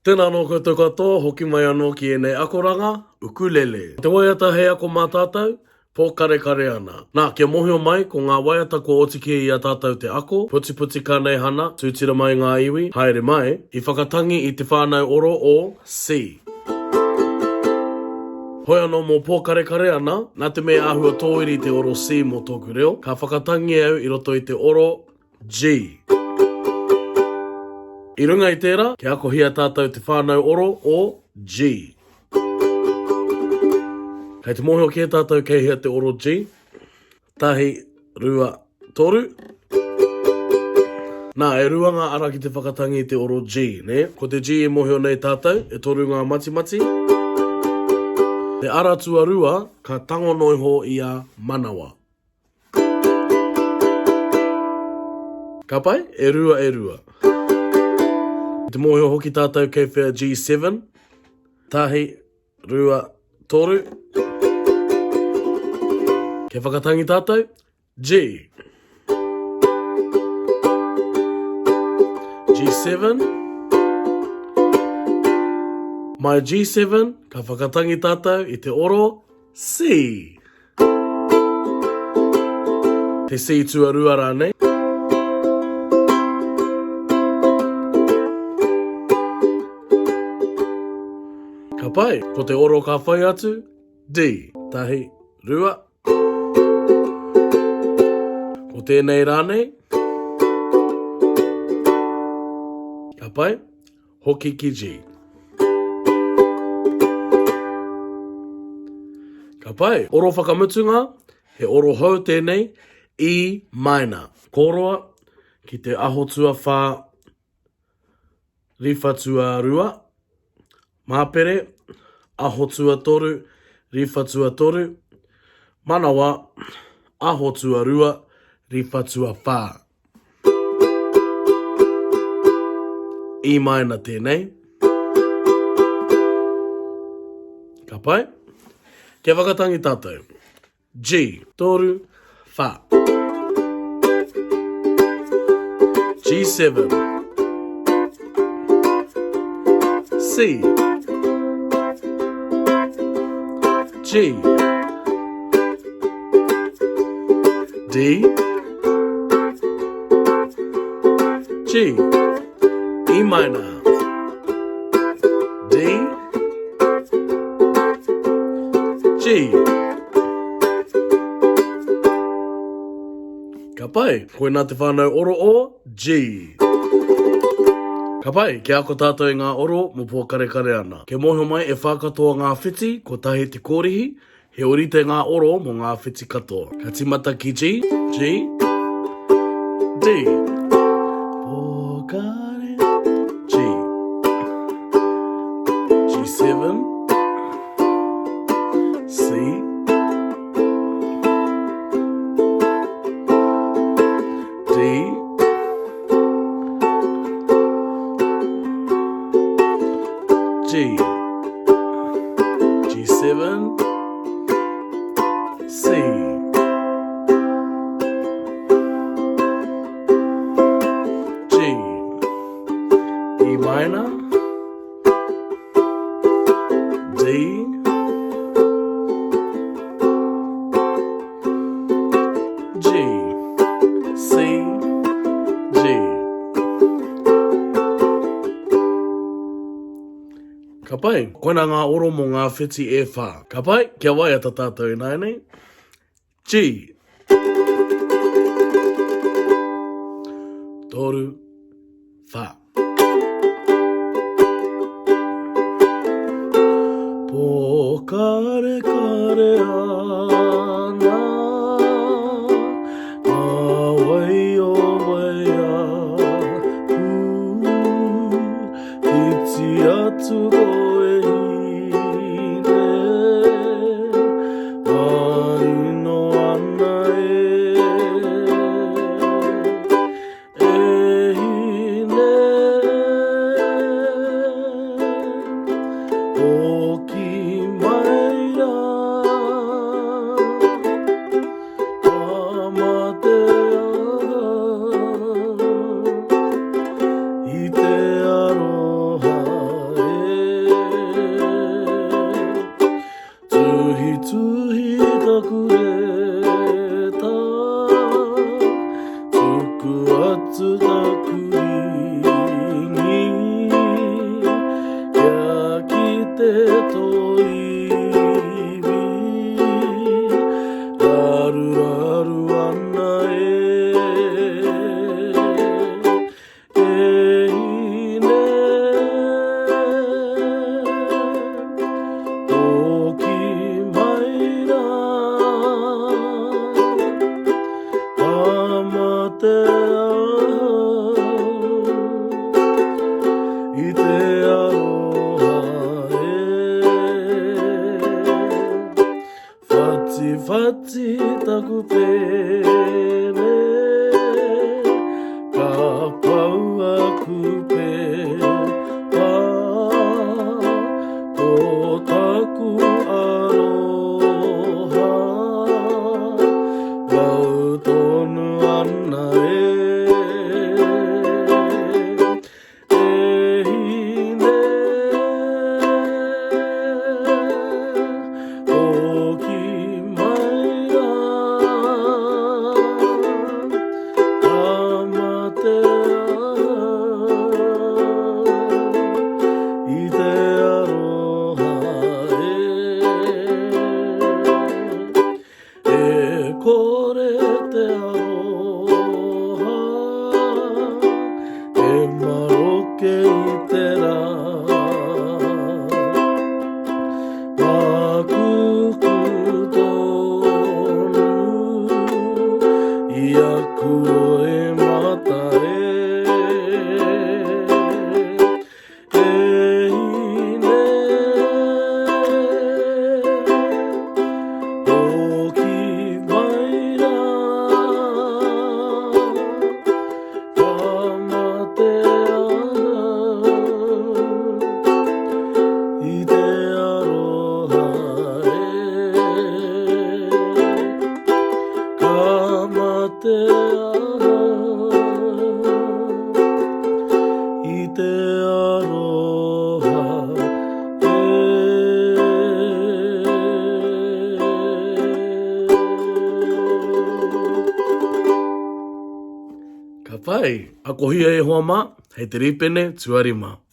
Tēnā anō koutou katoa, hoki mai anō ki ēnei akoranga, ukulele. Te waiata hei ako mā tātou, pōkarekare ana. Nā, kia mōhio mai, ko ngā waiata kua oti kē i a tātou te ako, Putiputi Kaneihana, Tūtira Mai Ngā Iwi, Haere Mai, i whakatangi i te whānau oro o C. Hoi anō mō Pōkarekare ana, nā te mea āhua tōiri te oro C mō tōku reo, ka whakatangi au i roto i te oro G. I runga i tērā, kia akohia tātou te whānau oro o G. Kei te mōhio kē tātou kei hea te oro G. Tahi, rua, toru. Nā, e rua ngā ara ki te whakatangi i te oro G, nē? Ko te G e mōhio nei tātou, e toru ngā matimati. Te ara tuarua, ka tango noiho i a manawa. Ka pai? E rua, e rua. I te mōhio hoki tātou kei whea G7. Tahi, rua, toru. Kia whakatangi tātou? G. G7. Mai G7, ka whakatangi tātou i te oro C. Te C tuarua rānei. Ka pai. Ko te oro ka whai atu, D. Tahi, rua. Ko tēnei rānei. Ka pai. Hoki ki G. Ka pai. Oro whakamutunga, he oro hou tēnei, E minor. Kōroa, ki te aho tuawhā, riwha tuarua, māpere, aho tuatoru, riwha tuatoru, manawa, aho tuarua, riwha tuawhā. E minor tēnei. Ka pai. Kia whakatangi tātou. G. Toru, wha. G7. C. G. D G E minor D G Ka pai, koinā te whānau oro o G. Ka pai, kia ako tātou i ngā oro mō pōkarekare ana. Kia mōhio mai e whā katoa ngā whiti, kotahi te kōrihi, He orite ngā oro mō ngā whiti katoa. Ka tīmata ki G, G, D. Pōkare, G. G7, C, D, G. G7, C. G. E minor, D, G, C, G. Ka pai. Koina ngā oro mō ngā whiti e whā. Ka pai, kia waiata tātou ināianei. G. Toru, whā. Pōkarekare ana ngā wai o Waiapu Whiti atu koe hine Marino ana e E hine, hoki mai rā, ka mate ahau i te aroha e. te aha i te aroha e. Ka pai, akohia e hoa mā, hei te rīpene tuarima.